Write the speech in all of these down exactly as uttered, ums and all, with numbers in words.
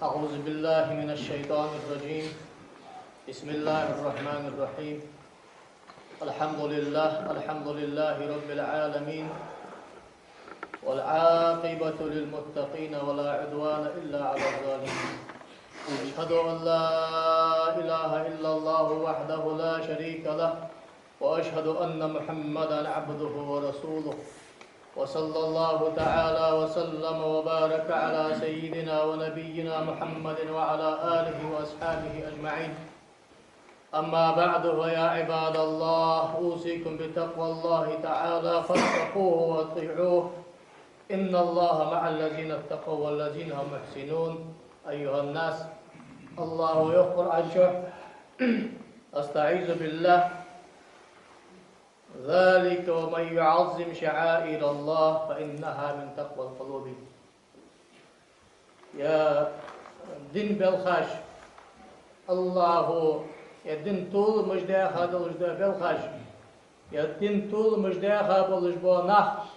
أعوذ بالله من الشيطان الرجيم. بسم الله الرحمن الرحيم. الحمد لله، الحمد لله رب العالمين. والعاقبة للمتقين ولا عدوان إلا على الظالمين. أشهد أن لا إله إلا الله وحده لا شريك له، وأشهد أن محمدا عبده ورسوله. وصلى الله تعالى وسلم وبارك على سيدنا ونبينا محمد وعلى آله وأصحابه أجمعين. أما بعد، فيا عباد الله، أوصيكم بتقوى الله تعالى فاتقوه وأطيعوه. إن الله مع الذين اتقوا والذين هم محسنون. أيها الناس، الله يخبر عن شح. أستعيذ بالله. ذلك ومن يعظم شعائر الله فإنها من تقوى القلوب. Я дина белхаш, Аллахӏо, я дина толамаш даьха долаш да белхаш, я дина толамаш даьха болаш бола нах,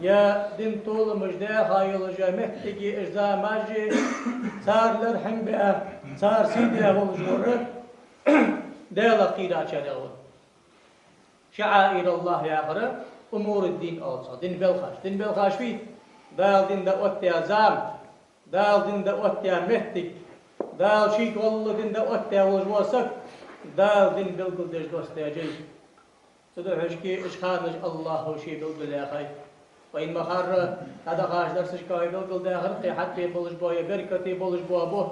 я дина толамаш даьха йолаш я моттигаш, замаш, цар лерхӏам бе, цар сий де волаш вар Даьлах кхийрачарех ва. شعائر الله яхар أمور الدين оал цох, дина белхаш. Дина белхаш вий? Дала дина да оттаяь зама, Дала дина да оттаяь моттиг, Дала ший гӏолла дина да оттаяь волаш вола саг, Дала дина белгалдеш доссадаь жай. Цудухьа шки иш ханаш Аллахӏо ше белгалъяьхай. Вайна ма харра, дӏадахача дарсашка вай белгалдаьхар, кхы хьатӏабе болаш бола, беркате болаш бола бутт.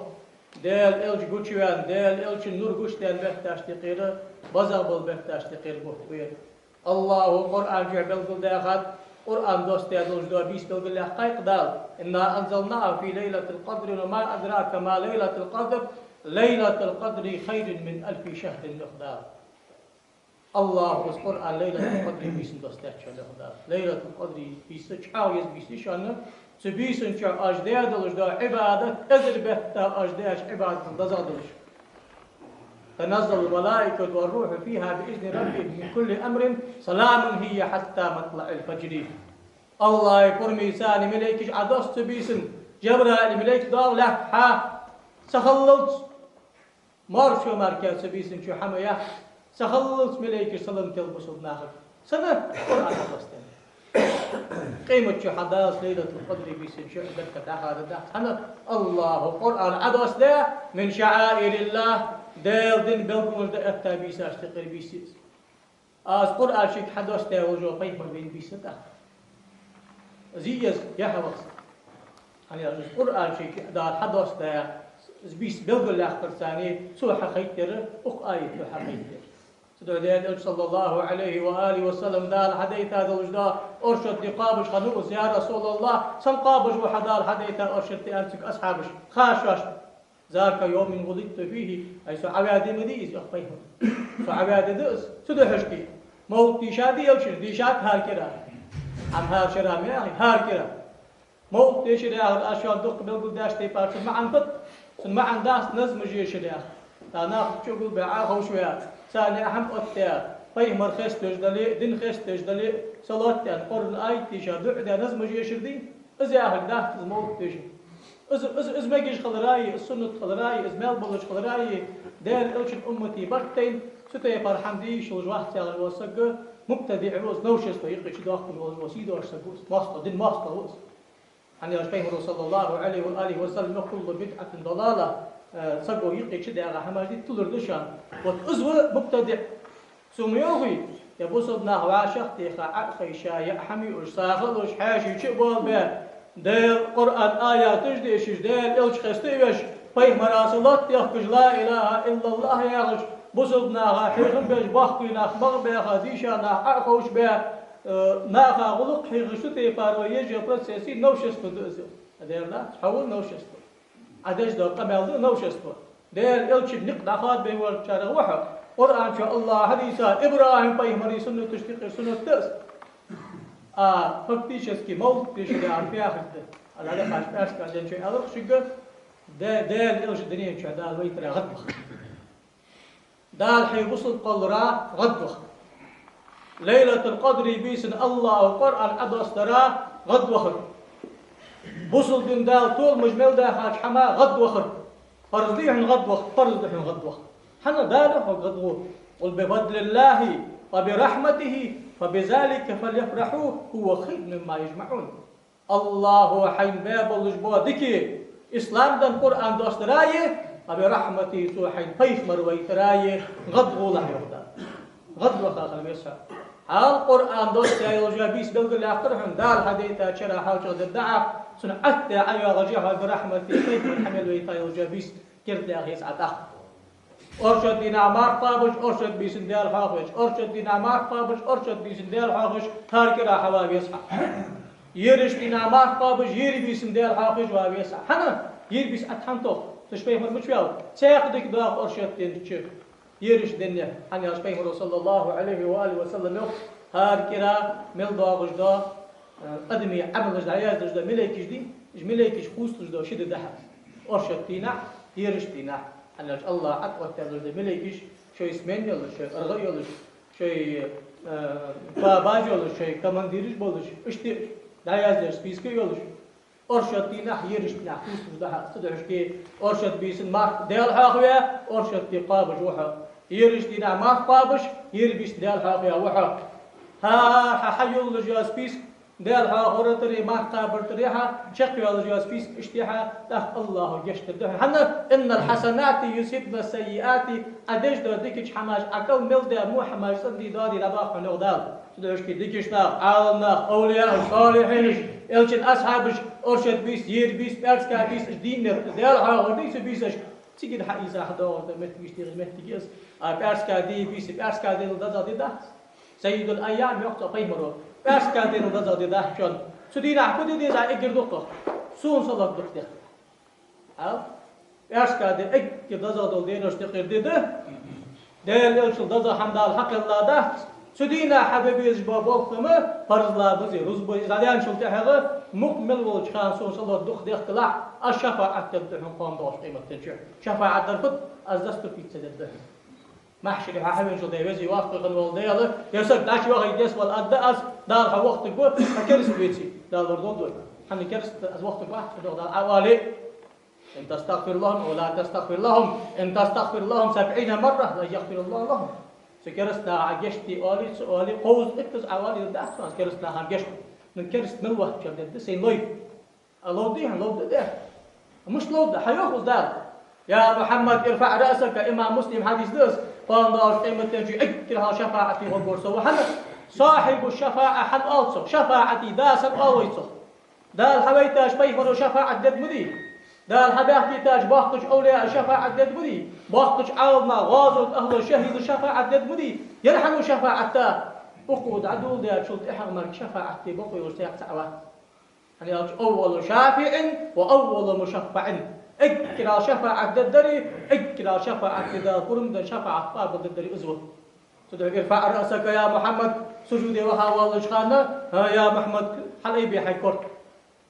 Даьла элча гучаваьнна, Даьла элчан нур гучадаьнна бетташ тӏехьара, базагӏа бола бетташ тӏехьара бутт ба ер. Аллахӏо Къуръан чу белгалдаьхад, Къуръан доссадаь долаш дола бийса белгалъяьккхай-кх Дала: إنا أنزلناه في ليلة القدر وما أدراك ما ليلة القدر، ليلة القدر خير من ألف شهر, йоах Дала. Аллахӏо из Къуръан Лайлатул-Къадри бийсан доссадаьд шоана, йоах Дала. Лайлатул-Къадри бийса чӏоагӏа еза бийса я шоана, цу бийсан чу оаш даь долаш дола Ӏибадат эзар бетта оаш даьча Ӏибадатал дезагӏа долаш. تنزل الملائكة والروح فيها بإذن ربهم من كل أمر سلام هي حتى مطلع الفجر. Аллахӏа пурам бе царна малейкаш Ӏодосс цу бийсан, Жабраил малейк доагӏа лаьтта хьа, ца хиллалца. Маршо марке цу бийсан чу хӏама яц, ца хиллалца малейкаш салам тел бусалба нахага. Сенна? Къуръан Ӏодоссадаьнна. Къемат ди хьадаллалца Лайлатул-Къадри бийсан чу беркат дӏахадаргдац. Хӏана? Аллахӏо Къуръан Ӏодоссадаь, من شعائر الله, Даьла дина белгалонаш да этта бийсаш тӏехьара бийса я из. Аз Къуръан шийга хьадоссадаь волаш вола пайхамар вайна бийса тӏа. Из еза, яхьа вахса. Хьан яхаш, Къуръан шийга Дала хьадоссадаь, из бийса белгалъяьккхар царна, цо хьахайтар, укх аято хьахайтар. Цудухьа Даьла элча, صلى الله عليه وآله وسلم, Дала хьадайта долаш дола оршот де кхоабаш хиннав из, я Расулаллахӏ, сенна кхоабаш ва хьа Дала хьадайта оршот, аьннад цунга асхьабаша, хашаш. ذاك يوم ولدت فيه, ай, со Ӏоваьде ма дий из, йоах пайхамара. Со Ӏоваьде да из, цудухьа шки. Мовлат дийшад элчан, дийшад хӏара кира. Ӏа хӏара шера ма яхий, хӏара кира. Мовлат дешар яхар, аз шоана дукха белгалдеш тайпара цун маӏан ба, цун маӏан дац назмаш ешар яхар. Цу наха чӏоагӏа гулбе Ӏоховшаве, царна хӏама оттадаь, пайхамар хеставеш дале, дин хеставеш дале, салот аьнна, Къуръан аят дийша, дуӏа даь назмаш ешар дий? Из яхилга дац из мовлат дешар. Из, из, из мегаш хилараи, из суннат хилараи, из мел болаш хилараи, Даьла элчан уммата барт тайна, цу тайпара хӏама де йиш йолаш вац яхаш вола саг мубтадиӏ ва из, новшество юкъе чудоаккхаш волаш вола сий доаца саг ва из, моастагӏа, дина моастагӏа ва из. Хьан яхаш пайхамара, صلى الله عليه وآله وسلم, كل بدعة ضلالة, э, саго юкъе чудаьгӏа хӏамаш дитт тулар да шоана. Вот из ва мубтадиӏ. Цо ма йоахий, е бусалба нах вӏашагӏтеха, Ӏохайша, е хӏама юаш, сагӏа луш, хьаьший чу а болабе, Даьла Къуръан аяташ дешаш, Даьла элча хеставеш, пайхамара салот дехкаш, لا إله إلا الله яхаш, бусалба наха хьехам беш, боккхий нах магӏа баьха, дийша нах Ӏоховшабе, э, наха гӏулакх хьехаш, цу тайпара вай еш йола процесс новшество да из. Ӏа дер дац, хьо ва новшество. Ӏа деш дола къамаьл да новшество. Даьла элчан никъ дӏахоадабе волчарех ва хьо. Къуръан чу Аллахӏа хьадийцад, ИбрахӀим пайхамара суннаташта юкъера суннат да из. А фактически мовлат дешар яхар паьхат да. Ӏа дӏадахача паьхатка денчо аьлар шуга, Даь-, Даьла элча дунен чу Дала вайтарах гӏадвахар. Дала хье бусалба кхолларах гӏадвахар. Лайлатул-Къадри бийсан Аллахӏо Къуръан Ӏодоссадарах гӏадвахар. Бусалба дина Дала толамаш мел дахача хӀамах гӀадвахар. Парз дий хьона гӀадваха, парз да хьона гӀадваха. ХӀана? Дала йоах хьога гӀадгӀо: «قل بفضل الله وبرحمته فبذلك فليفرحوا هو خير مما يجمعون». АллахӀа хьайна баь болаш бола дика, ислам дан, Къуръан доссадар а, وبرحمته, цо хьайна пайхамар вайтар а гӀадгӀолахь, йоах Дала. ГӀадваха хила веза хьо. Хьал Къуръан доссадаь йолча бийса белгалъяьккхар хьона, Дала хьадайтача шера хьоалчагӀа дергда Ӏа, цунна Ӏаттаь ӀайоагӀаш я хьо, برحمته, пайхамар хьа мел вайта йолча бийса кердадаха еза Ӏа тӀаккха. Оршот дийнахьа марха кхоабаш, оршот бийсан Даьла хьоахавеш, оршот дийнахьа марха кхоабаш, оршот бийсан Даьла хьоахавеш, хӀара кӀира хьавала веза хьо. Ераш дийнахьа марха кхоабаш, ераш бийсан Даьла хьоахавеш вала веза хьо. ХӀана? Ераш бийса Ӏа тӀа хӀана тох? Цу Пайхамара мича ваьв? Цхьаькха дика доагӀа оршот ден чу ераш денна. ХӀана аьлча Пайхамара, صلى الله عليه وآله وسلم, йоах: хӀара кӀира мел доагӀаш дола, э, адамий Ӏамалаш дӀаяздеш дола малейкаш дий, уж малейкаш хувцалуш дола ши ди да хьа. Оршот дийнахьа, ераш дийнахьа. ХӀана аьлча АллахӀа Ӏооттадаь долаш дола малейкаш, шоай смена йолаш, шоай аргӀа йолаш, шоай, э, штабаш йолаш, шоай командираш болаш, иштта дӀаяздеш списка йолаш. Оршот дийнахьа, ераш дийнахьа хувцалуш да хьа. Цудухьа шоай оршот бийсан марха Даьла хьоахаве, оршот ди кхоабаш ва хьо. Ераш дийнахьа марха кхоабаш, ераш бийсан Даьла хьоахаве ва хьо. ХӀара хьа хьайоллаш йола списка Даьла хьоахавар тара, марха кхабар тара хьа чакхйоаллаш йола списка, иштта хьа, тӀаккха АллахӀа гешт дергда хьона. ХӀана? «إن الحسنات يذهبن السيئات», Ӏа деш дола дикача хӀамаш, Ӏа кӀал мел даь во хӀамаш цӀандий, доадий дӀабаха хьона, йоах Дала. Цудухьа шоай дикача наха, Ӏаламнаха, овлияаш, солихьинаш, Элчан асхьабаш, оршот бийса, ераш бийса, пӀаьраска бийса, уж дийна мел Даьла хьоахавар дий цу бийсаш, цига хьаийца хьадоагӀаш дола моттиг, иштта дегӀа моттиг я из. А пӀаьраска ди, бийса, пӀаьраска денал дезагӀа ди дац? سيد الأيام йоах цох Пайхамара. ПӀаьраска денал дезагӀа ди дац шоана? Цу дийнахьа фу де деза Ӏа эггара дукхагӀа? Сона салот дукха дехка. Хьал? ПӀаьраска ди эггара дезагӀа дола деношта юкъера ди да. Даьла Элчанал дезагӀа хӀама Дала хьакхелла дац. Цу дийнахьа хьабе безаш бола болх-кхийтам парз ламаз, рузба, из дӀадаьнначул тӀехьагӀа мукъа мел волча хана сона салот дукха дехкалахь, аз шафаӀат дергда хьона кхоана доагӀача къематдийнахьа. ШафаӀат дар фуд? Аз заступиться дергда хьона. Махьшаре хьо хьавеначул тӀехьагӀа: Веза-воккха хинна вола Даьла, ер саг дӀачувахийта деза вала, аргда аз, Дала хьо вохийтаргва, хьо кераста веце, Дала лорадолда вайна. ХӀана кераста аз вохийтаргвац, хьо догӀа Дала Ӏа оале: «إن تستغفر لهم أو لا تستغفر لهم، إن تستغفر لهم سبعين مرة لن يغفر الله لهم». Цу кераста наха Ӏа гешт де оале, ца оале, кховзткъа иттаза Ӏа оале, дергдац хьона аз кераста наха гешт. Ну, кераста мел вац чам дергда, сайна лой. А ловргдий хьона, ловргда дер. Мишта ловргда? Хьайоах из Дала: «يا محمد ارفع رأسك», имам Муслима хьадис да из, кхоана доагӀача къематдийнахьа эггара хьалха шафаӀат де гӀоргвар со ва. ХӀана? صاحب الشفاعة хӀана оал цох, шафаӀата да хӀана оал вай цох? Дала хьавайтача Пайхамара шафаӀат дергда ма дий? Дала хьабаьхкийтача боккхача овлияа шафаӀат дергда ма дий? Боккхача Ӏаламнаха, гӀазота ахӀла, шахӀида шафаӀат дергда ма дий? Ер хьан шафаӀат да? Укхо дӀадоладаьчул тӀехьагӀа мара шафаӀат де бокъо йолаш цхьаккха цаӀ вац. ХӀана аьлча: «أول شافع وأول مشفع». Эггара хьалха шафаӀат дергдари, эггара хьалха шафаӀат де Дала пурам бе шафаӀат къоабал дергдари из ва. Цудухьа: «ارفع رأسك يا محمد», сужуде ваха воаллача хана: «ХӀа, я Мухьаммад, хьалайбе хьай корта».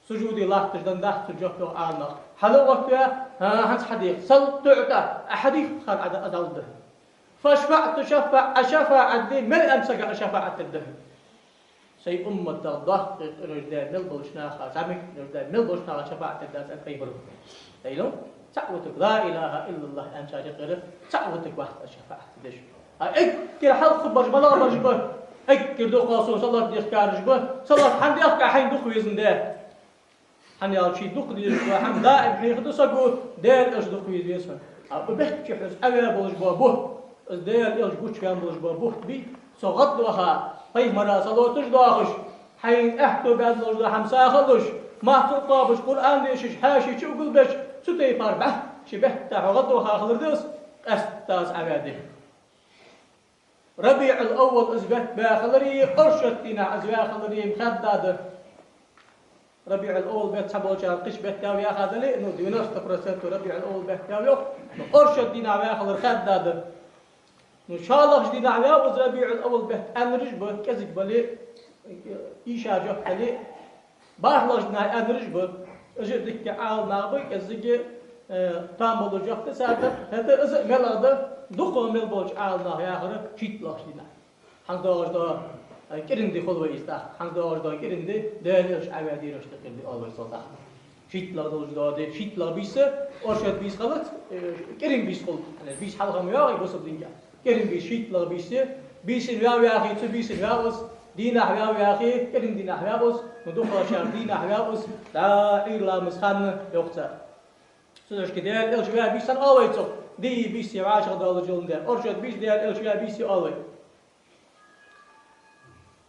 Сужуде латташ денна дац цун жоп, йоах Ӏаламнаха. Хьалъоттаве: «ХӀа, хӀанз хьадеха». «سل تعط», Ӏа хьадийхка хана Ӏа дӀалургда хьона. «فاشفع تشفع», Ӏа шафаӀат де, мел аьнна сага Ӏа шафаӀат дергда хьона. Сай умматах доккхий къинош даь мел болча наха, зӀамига къинош даь мел болча наха шафаӀат дергдац, аьннад Пайхамара. Дайло, цаӀ ва тхога, لا إله إلا الله аьнначар юкъера цаӀ ва тхога вац шафаӀат деш. А эггара хьалха бараш малагӀа бараш ба? Эггара дукха сона салот дехкараш ба. Салот хӀана дехк Ӏа? Хьайна дукха везандаь. ХӀана аьлча дукха дезаш дола хӀама даим хьехаду саго, Даьла Элча дукха веза веза хьона. А бехктех из Ӏаваь болаш бола бутт, из Даьла Элча гучаваьнна болаш бола бутт бий, цох гӀадваха, Пайхамара салоташ доахаш, хьайна аьттув баьнна долаш дола хӀама сагӀа а луш, махкал кхоабаш, Къуръан дешаш, хьаьший чу угулбеш, цу тайпара бӀаьхча бетта хьо гӀадваха хилар да из, къаьстта из Ӏаваь де. РабиӀул-Аввал из бетта баь хилари, оршот дийнахьа из ваь хилари хаьдда да. РабиӀул-Аввал бетта цхьаболчар кхыча бетта ваь хилари, ну, девяносто процентов РабиӀул-Аввал бетта ваь йоах, ну, оршот дийнахьа ваь хилар хаьдда да. Ну, шоллагӀча дийнахьа ваьв из РабиӀул-Аввал бетта аьннараш ба, кӀезига бале, ийша жоп дале, бархӀлагӀча дийнахьа аьннараш ба, уж а дикка Ӏаламнах ба, кӀеззига, э, там болаш жоп да цар дар, хӀаьта из а мел а да, дукхагӀа мел болча Ӏаламнаха яхар шийтталагӀча дийнахьа. ХӀанз доагӀаш дола, э, кӀиранди хул вай из тӀаккха, хӀанз доагӀаш дола кӀиранди Даьла Элча Ӏаваь дийнашта юкъера ди оал вай цох тӀаккха. ШийтталагӀа долаш дола де, шийтталагӀа бийса, оршот бийса хилац, э, кӀирим бийса хул. Бийса хьалха ма йоагӀий бусалба динга. КӀирим бийса, шийтталагӀа бийса, бийсан ваьв яхе, цу бийсан ваьв из, дийнахьа ваьв яхе, кӀирим дийнахьа ваьв из, ну, дукхагӀчар дийнахьа ваьв из, дӀа Ӏуйра ламаза хана йоах цар. Цудухьа Даьла Элча ваьв бийсан оал вай цох, дийя бийса вӀашагӀдоалаш йоландаь, оршот бийса Даьла Элча ваьв бийса оал вай.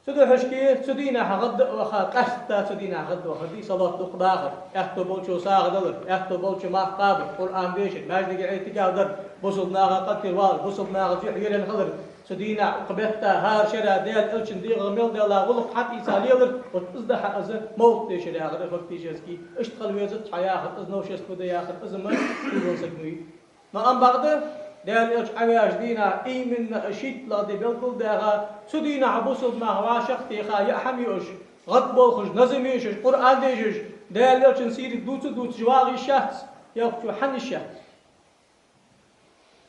Цудухьа шки цу дийнахьа гӀадда а ваха, къаьстта цу дийнахьа гӀадда вахар дий, салот дукха дахар, аьттув болчо сагӀа далар, аьттув болчо марха кхабар, Къуръан дешар, маьждиге Ӏитикаф дар, бусалба наха къатир валар, бусалба наха зехьа вирен хилар. Цу дийнахьа укх бетта хӀара шера Даьла Элчан дегӀа мел даьлла гӀулакх хьатӀаийца лелар, вот из да хьа из мовлат дешар яхар, фактически, иштта хила везац хьа яхар, из новшество да яхар, из ма хӀуьйван саг ма вий. Но ам бакъда, Даьла Элча Ӏоваьча дийнахьа, именно шийтталагӀа ди белгалдаьха, цу дийнахьа бусалба нах вӀашагӀтеха, яа хӀама юаш, гӀадболхаш, назам ешаш, Къуръан дешаш, Даьла Элчан сийрат дувца-дувцаш вагӀа йиш яц, йоах цо, хӀана йиш яц?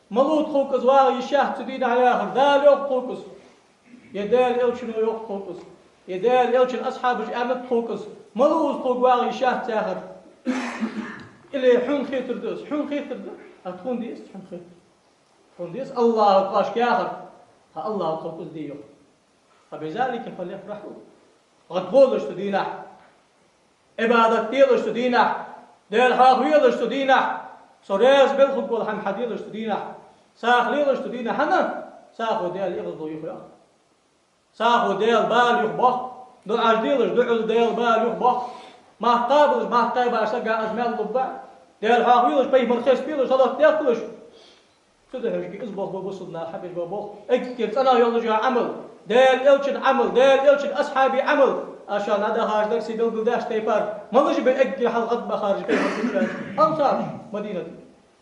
Малув тхога из вагӀа йиш яц цу дийнахьа яхар, Дала йоах тхога из. Е Даьла Элчано йоах тхога из, е Даьла Элчан асхьабаша аьннад тхога из, малув из тхога вагӀа йиш яц яхар. Или хьона хетар да из, хьона хетар да, а тхона дезац хьона хетар. Тхона деза АллахӀа кхоачашка яхар, тха АллахӀа тхога из де йоах. فبذلك فليفرحوا. ГӀадволаш цу дийнахьа. Ӏибадат делаш цу дийнахьа, Даьла хьоахавелаш цу дийнахьа, со раьза белхаргвола хӀама хьаделаш цу дийнахьа, сагӀа лелаш цу дийнахьа, хӀана? СагӀо Даьла эгӀазло юхайоах. СагӀо Даьла бала юхабоах, дуӀаш делаш, дуӀал Даьла бала юхабоах, марха кхабалаш, марха кхаьбача сага аз маьл лургба, Даьла хьоахавелаш, пайхамар хеставелаш, салот дехкалаш. Цудухьа шки из болх ба бусалба наха хьабеш бола болх. Эггара цӀенагӀа йолаш йола Ӏамал, Даьла Элчан Ӏамал, Даьла Элчан асхьабий Ӏамал. Аз шоана дӀадахача дарсе белгалдаьча тайпара, малаш ба эггара хьалха гӀадбахараш пайхамара гуча? Ансараш, Мадинате.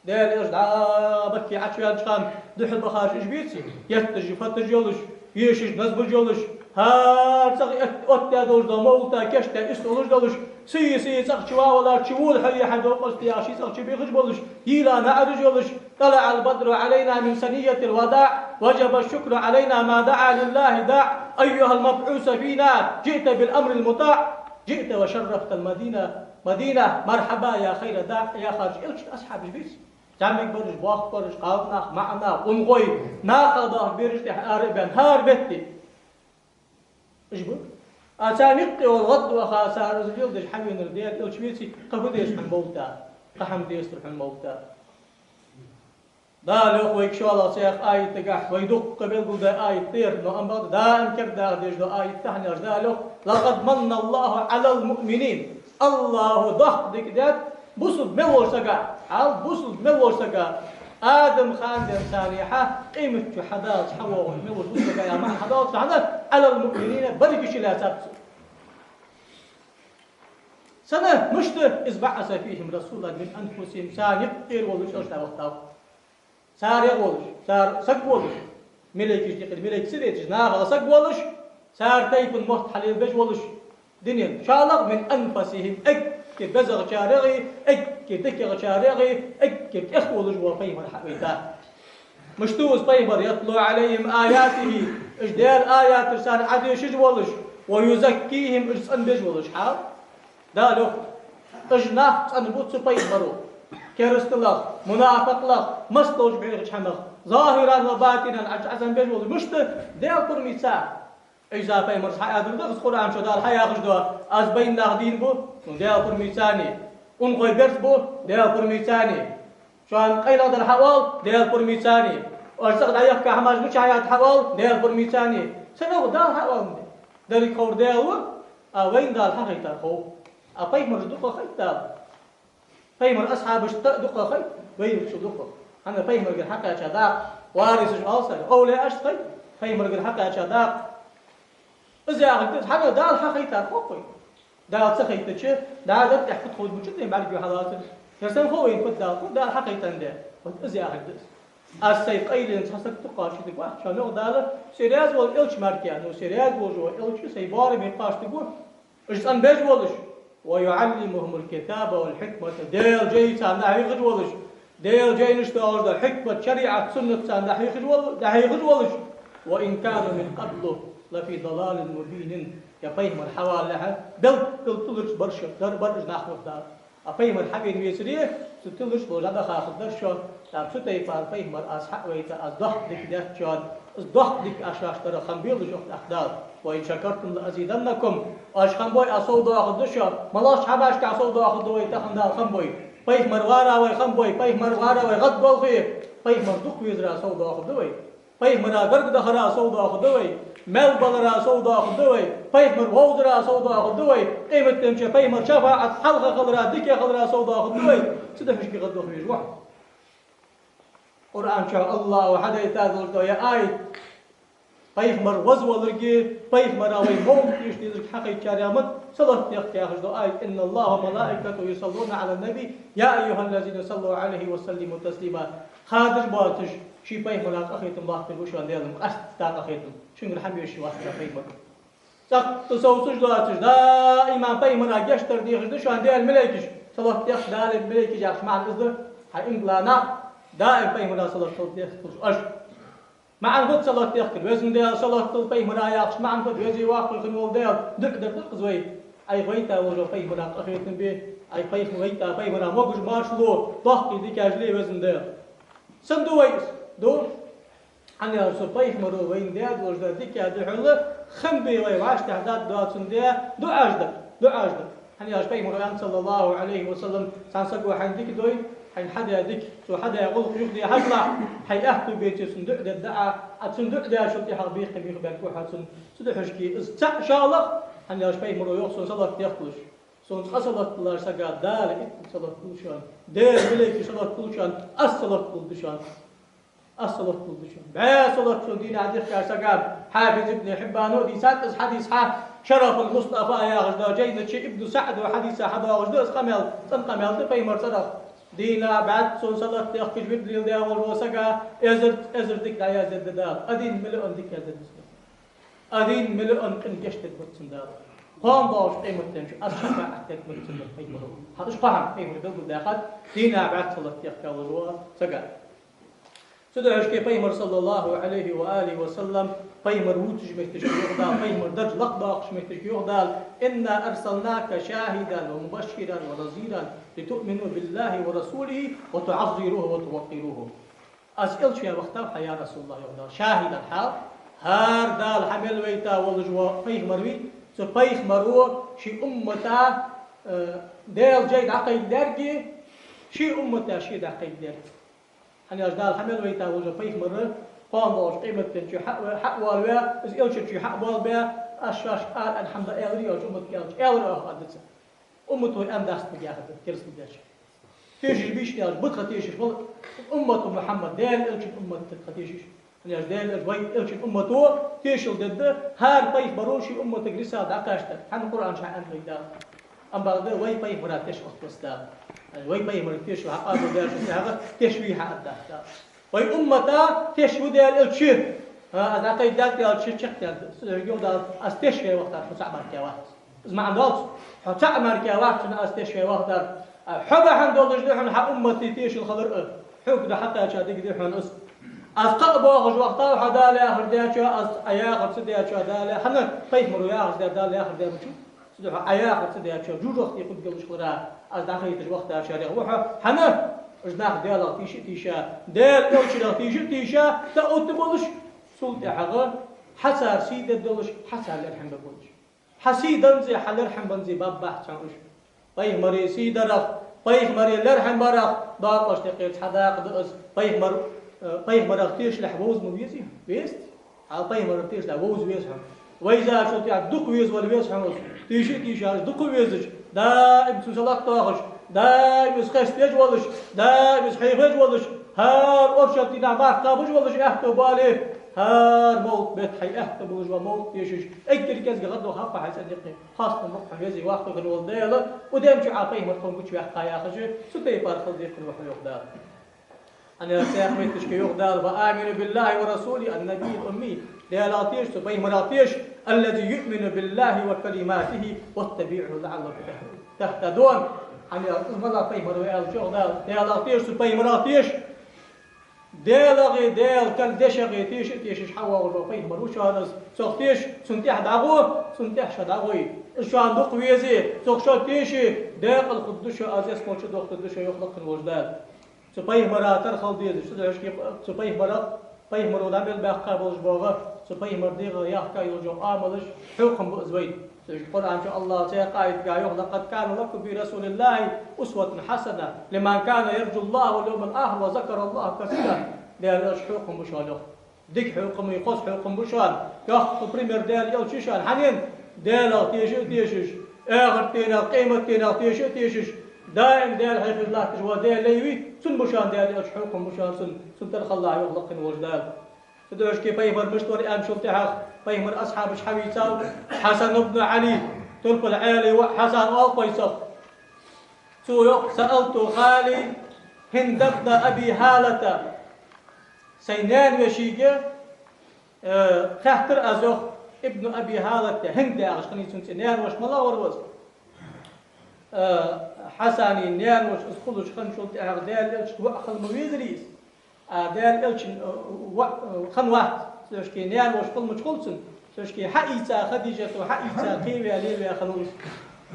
Даьла Элча дӀа Макке Ӏочувенача хана духьалбахараш уж беций? Етташ, фаташ йолаш, йешаш, назбаш йолаш, хӀара цӀагӀа эт-, оттадаь долаш дола мовлата кийчдаь, ист уллаш долаш, сий-сий цӀагӀа чу валар, чу вола хьо е хьай дов къоастаяь, ший цӀагӀа чу бехаш болаш, йийла наӀараш йолаш, طلع البدر علينا من ثنيات الوداع، وجب الشكر علينا ما دعا لله داع، أيها المبعوث فينا جئت بالأمر المطاع، جئت وشرفت المدينة، مدينة، مرحبا يا خير داع. Яхараш Элчан асхьабаш беций? ЗӀамига бараш, боккха бараш, кхалнах, маӀа нах, унахой, накха доахка бераш тӀехьа ара а баьнна, хӀара метте. Уж ба. А царна юкъе вала гӀадваха, цар из леладеш хьавенар Даьла Элча веций, кхы фу деза хьона мовлата, кхы хӀама дезар хьона мовлата. Дала йоах вайга шоллагӀа цхьаькха аятагахь, вай дукха белгалдаь аят да ер, но ам бакъда даим кердадаха дезаш дола аят да хьона, Дала йоах: لقد من الله على المؤمنين. АллахӀа доккха дика даьд бусалба мел волча сага, хьал бусалба мел волча сага, Адам хана денз царна хьа, къематди хьадаллалца хьавоагӀаш мел волча бусалба сага яха маӀан хьадоал цо хьона, على المؤمنين, берригаш чулаьцаб цо. Сенна, мишта? إذ بعث فيهم رسولا من أنفسهم, царна юкъера волаш Элча дӀавахийтав. Царех волаш, цар саг волаш, малейкашта юкъера малейк ца детташ, нахах саг волаш, цар тайпан мотт хьалелабеш волаш, динен шоллагӀа, من أنفسهم, эггара безагӀчарех а, эггара дикагӀчарех а, эггара тӀех волаш вола пайхамар хьавайта. Мишта ва из пайхамар? يتلو عليهم آياته, уж Даьла аяташ царна Ӏодешаш волаш, ويزكيهم, уж цӀенбеш волаш, хьал. Дала йоах, уж нах цӀенбу цу пайхамаро керасталах, мунафикъалах, массадолча бӀехача хӀамах, ظاهرا وباطنا, Ӏа-, Ӏа цӀенбеш волаш. Мишта? Даьла пурмаца. Ӏийса пайхамарас хьааьннад, из Къуръан чу Дала хьаяхаш да: аз байнах дийна бу, ну, Даьла пурмаца а, унахой берзабу, Даьла пурмаца а, шоана къайлагӀдар хьаоал, Даьла пурмаца а, оаш цӀагӀа дӀаяхка хӀамаш мичахьа яд хьаоал, Даьла пурмаца а. Сенах Дала хьаоал? Деррига ховр Даьла ва, а вайна Дала хьахайтар хов. А пайхамарашта дукха хайт Дала. Пайхамара асхьабашта дукха хайт, вайна цул дукха. ХӀана, пайхамарагара хьакхаьча дакъа, варисаш оал царех, овлияашта хайт пайхамарагара хьакхаьча дакъа. Из яхилга да из, хӀана, Дала хьахайтар хов вайна. Дала ца хайтача, Дала дӀа тӀехьа фу тховда муча тӀа бӀаргагу хьалацар. Херсанна хов вайна фуд Дала, хов Дала хьахайтандаь. Вот из яхилга да из. Аз сай къайленца цхьа саг тӀакхоачаш дика вац, шоана йоах Дала, се раьза вола Элча мара кхы, ну, се раьза волаш вола Элча сай боараме кхоачаш дика ва, уж цӀенбеш волаш, ويعلمهم الكتاب والحكمة, Даьла жай царна дӀахьехаш волаш, Даьла жайнаш тӀа доагӀаш дола хьикмат, шариӀат, суннат царна дӀахьехаш вол-, дӀахьехаш волаш, وإن كانوا من قبل لفي ضلال مبين, ер пайхамар хьавалалехьа белггала туларча барашта дар бар уж нах, йоах Дала. А пайхамар хьавена вецаре, цу тилаш болча дӀадахача хӀамах дар шо, тӀаккха цу тайпара пайхамар аз хьа а вайта, аз доккха дика деттачоа, аз доккха дика аз шоашта дар хам белаш йоах тӀаккха Дала. «وَلَئِنْ شَكَرْتُمْ لَأَزِيدَنَّكُمْ». Оаш хам бой, аз сов доахаргда шоана. МалагӀча хӀамашка сов доахаргда вай тахан Дала хам бой? Пайхамар вара вай хам бой, пайхамар вара вай гӀаддолхе, пайхамар дукха везара сов доахаргда вай. Пайхамара гарга дахара сов доахаргда вай, маьл балара сов доахаргда вай, пайхамар вовзара сов доахаргда вай, къематдийнахьа пайхамара шафаӀат хьалха хилара, дика хилара сов доахаргда вай. Цудухьа шоашка гӀаддолх веза вай. Къуръан чу АллахӀа хьадайта долаш да ер аят. Пайхамар вазваларга, пайхамара вай мовлат дешаш дезарга хьакхайкачарех ма да, салот дехка яхаш да аят: «إِنَّ اللَّهَ وَمَلَائِكَتَهُ يُصَلُّونَ عَلَى النَّبِيِّ يَا أَيُّهَا الَّذِينَ آمَنُوا صَلُّوا عَلَيْهِ وَسَلِّمُوا تَسْلِيمًا». Хадаш боацаш, ший пайхамара къахетам латтар ва шоана Даьла, къаьстта къахетам. Шунгара хьабеш вац пайхамар. ЦӀаккха совцаш доацаш, даим пайхамара гешт дар дехаш да шоана Даьла малейкаш. Салот дехка Даьла малейкаш яхача маӀан из да, хьа иман дола нах даим пайхамара салот дехкалаш оаш. МаӀан фуд салот дехкар? Везан Даьла, салот дул пайхамара яхача маӀан фуд? Веза воккха хинна вола Даьла, дуӀа дар да-кх из вай. Ӏайха вайта волча пайхамара къахетам бе, Ӏайха пайхамар вайта, пайхамара могаш-маьрша лу, доккхий дикаш ле, везан Даьла. Сенна ду вай из? Ду. ХӀана аьлча цу пайхамаро вайна даь долаш да дика духьала, хам бе вай вӀаштӀехьдаргдоацандаь, дуӀаш дар, дуӀаш дар. ХӀана аьлча пайхамаро аьннад, صلى الله عليه وسلم: «Цхьан саго хьайна дика дой, хьайна хьадаь дика, цо хьадаь гӀулакх юхаде хьажалахь, хьай аьттув беце цунна дуӀа дергда Ӏа, Ӏа цунна дуӀа даьчул тӀехьагӀа бекхам юхабергба хьа цунна». Цудухьа-кх из цаӀ шоллагӀа, хӀана аьлча пайхамаро йоах: «Сона салот дехкалаш». Сона цкъа салот диллача сага Дала иттанна салот дул шоана, Даьла малейкаш салот дул шоана, аз салот дулларгда шоана. Аз салот дулларгда шоана. БӀаь салот шоана дийнахьа дехкача сага. Хьафиз ибн Хьиббано дийцад из хьадис хьа, «Шарафул Мустафа» яхаш дола жайна чу Ибн СаӀдо хьадиса хьадоагӀаш да из къамаьл, цӀена къамаьл да пайхамара цӀерах. Дийнахьа бӀаьзза сона салот дехкаш вирд леладаь волча сага эзар, эзар дика дӀаяздергда Дала, один миллион дика яздергда. Один миллион къина гешт дергда цунна Дала. Кхоана доагӀача къематдийнахьа аз шафаӀат дергда цунна пайхамаро. ХӀанз уж кхоана пайхамаро белгалдаьхад, дийнахьа бӀаьзза салот дехка волаш вола сага. Цудухьа-кх пайхамар, صلى الله عليه وآله وسلم, пайхамар вувцаш моттигашка йоах Дала, пайхамара дарж лакхдоаккхаш моттигашка йоах Дала: «إِنَّا أَرْسَلْنَاكَ شَاهِدًا وَمُبَشِّرًا وَنَذِيرًا لِتُؤْمِنُوا بِاللَّهِ وَرَسُولِهِ وَتُعَزِّرُوهُ وَتُوَقِّرُوهُ». Аз элча ваь вахийтав хьа, я Расулаллахь, йоах Дала, шахӀидан хьал, хӀара Дала хьа мел вайта волаш вола пайхамар вий, цу пайхамаро ший уммата, э, Даьла жай дӀакхайкадаьргий, ший уммата ше дӀакхайкадаьргий. ХӀана аьлча Дала хьа мел вайта волаш вола пайхамар кхоана доагӀача къематдийнахьа хьа-, хьа а воалаваь, из элча чу хьа а боалабаь, аз шоашка ала аьнна хӀама да аьларий оаш умматага аьлча, аьлар оаха, аьнна да цо. Уммато аьнна дац цига яхар да, керастал деш. Тешаш бий шо аьлча, ба тха тешаш, вала, уммату Мухьаммад, Даьла элчан уммат да тха тешаш. ХӀана аьлча Даьла элча, вай элчан уммато тешал дергда, хӀара пайхамаро ший умматага рисалат дӀакхаьчад. ХӀана? Къуръан чу аьннад вайга Дала. Амма бакъда вай пайхамара теш оттавац Дала. Вай пайхамарага тешал хьакъабалдеш ва, тӀехьагӀа теш вий хьааддац Дала. Вай уммата теш ва Даьла элча. ХӀа, аз дӀакхайкадаьд Даьла элча, чакхдаьд. Цудухьа йоах Дала: «Аз теш ваь вахийтар хьо цаӀ мара вац». Из маӀан доацар: «Хьо цаӀ мара вац, сона аз теш ваь вахийтар». А хьо бахьан долаш да хьона хьа уммата тешал хилар а. Хьога да хьакхаьча дика да хьона из. Аз кхаъ боахаш вахийтав хьо Дала яхар даьчоа, аз Ӏа яхар ца даьчоа Дала, хӀана, пайхамаро яхар даь, Дала яхар даь ма вий. Цудухьа Ӏа яхар ца даьчоа, жожагӀате кхувргйолаш хилара аз дӀахайташ вахийтачарех ва хьо. ХӀана? Уж нах Даьлах тийша а тийша, Даьла элчанах тийша а тийша, тӀаотта болаш, цул тӀехьагӀа хьа цар сий дергдолаш, хьа цар лерхӀам бергболаш. Хьа сий данза, хьа лерхӀам банза баббахьа цхьан уж. Пайхамара сий дарах, пайхамара лерхӀам барах дакъош тӀекхерца хьа дакъа да из. Пайхамар, э, пайхамарах тешалехь вовза ма везий? Веза. Хьал пайхамарах тешалехь вовза веза хьона. Вайзачул тӀехьагӀа дукха везавала веза хьона из. Тийша а тийша, дукха везаш, даим цунна салот доахаш, даим из хеставеш волаш, даим из хьехавеш волаш, хӀара оршот дийнахьа марха кхабаш волаш аьттув бале, хӀара мовлат бетта хьай аьттув болаш вола мовлат дешаш, эггара кӀезига гӀаддолх хьакха хьай цӀен юкъе. Хастам ба-кх хьона, веза-воккха хинна вола Даьла, укх ден чу Ӏа пайхамар тхона гучаваьккха яхаш, цу тайпара хила деза хьона, йоах Дала. ХӀана аьлча цхьаькха метташка йоах Дала: «وَآمِنُوا بِاللَّهِ وَرَسُولِهِ النَّبِيِّ الْأُمِّيِّ». Даьлах теша цу, пайхамарах теша, «الَّذِي يُؤْمِنُ بِاللَّهِ وَكَلِمَاتِهِ وَاتَّبِعُوهُ لَعَلَّكُمْ تَهْتَدُونَ». ХӀана аьлча из малагӀа пайхамар ва аьлча, йоах Дала, Даьлах теша цу, пайхамарах теша. Даьлагеи Даьла кара дешагеи теша а тешаш хьавоагӀаш вола пайхамар ва шоана из. Цох теша, цунна тӀехьа дӀагӀо, цунна тӀехьа шо дӀагӀой. Шоана дукха везе, цох шо теше, декъала хургда шо, аз ялсмале чу дохкаргда шо, йоах лакхе волча Дала. Цу пайхамара тархал дезаш, цу дешаца, цу пайхамара, пайхамаро дӀа мел баьккха болаш бола, цу пайхамара дегӀах яхка йолча Ӏамалаш хьокхам ба из вайна. Цу Къуръан чу АллахӀа цхьан аятагахь йоах: «لقد كان لكم في رسول الله أسوة حسنة لمن كان يرجو الله واليوم الآخر وذكر الله كثيرا». Даьла элча хьокхам ба шоана, йоах. Дика хьокхам, хоза хьокхам ба шоана. Йоккха пример Даьла элча я шоана. Хьанна? Даьлах теша а тешаш, ахарта дийнах, къемата дийнах теша а тешаш, даим Даьла хьехар латташ вола Даьла лай вий, цунна ба шоана Даьла элча хьокхам ба шоана, цунна, цунна тархал лахь, йоах лакхе волча Дала. Цу дешаца пайхамар мишта вар аьнначул тӀехьагӀа пайхамара асхьабаш хьавийцав Хьасан ибн Ӏали, турпала Ӏаьлий воӀ Хьасан оал-кх вай цох. Цо йоах: «سألت خالي هند بن أبي هالة». Сай наьна вешийга, э, хаьттар аз, йоах, Ибн Аби Хьалат, Хинд яхаш хиннай цун цӀи, наьна воша малагӀа вар ва из. Э, Хьасана наьна воша из хулаш хинначул тӀехьагӀа Даьла элчан воӀ хила ма везарий из. А Даьла элчан, э, воӀ, э, хинна вац, цу дешаца наьна воша хила мича хул цунна, цу дешаца хьаийца Хадижата, хьаийца кхеваь, лелаваь хиннав из.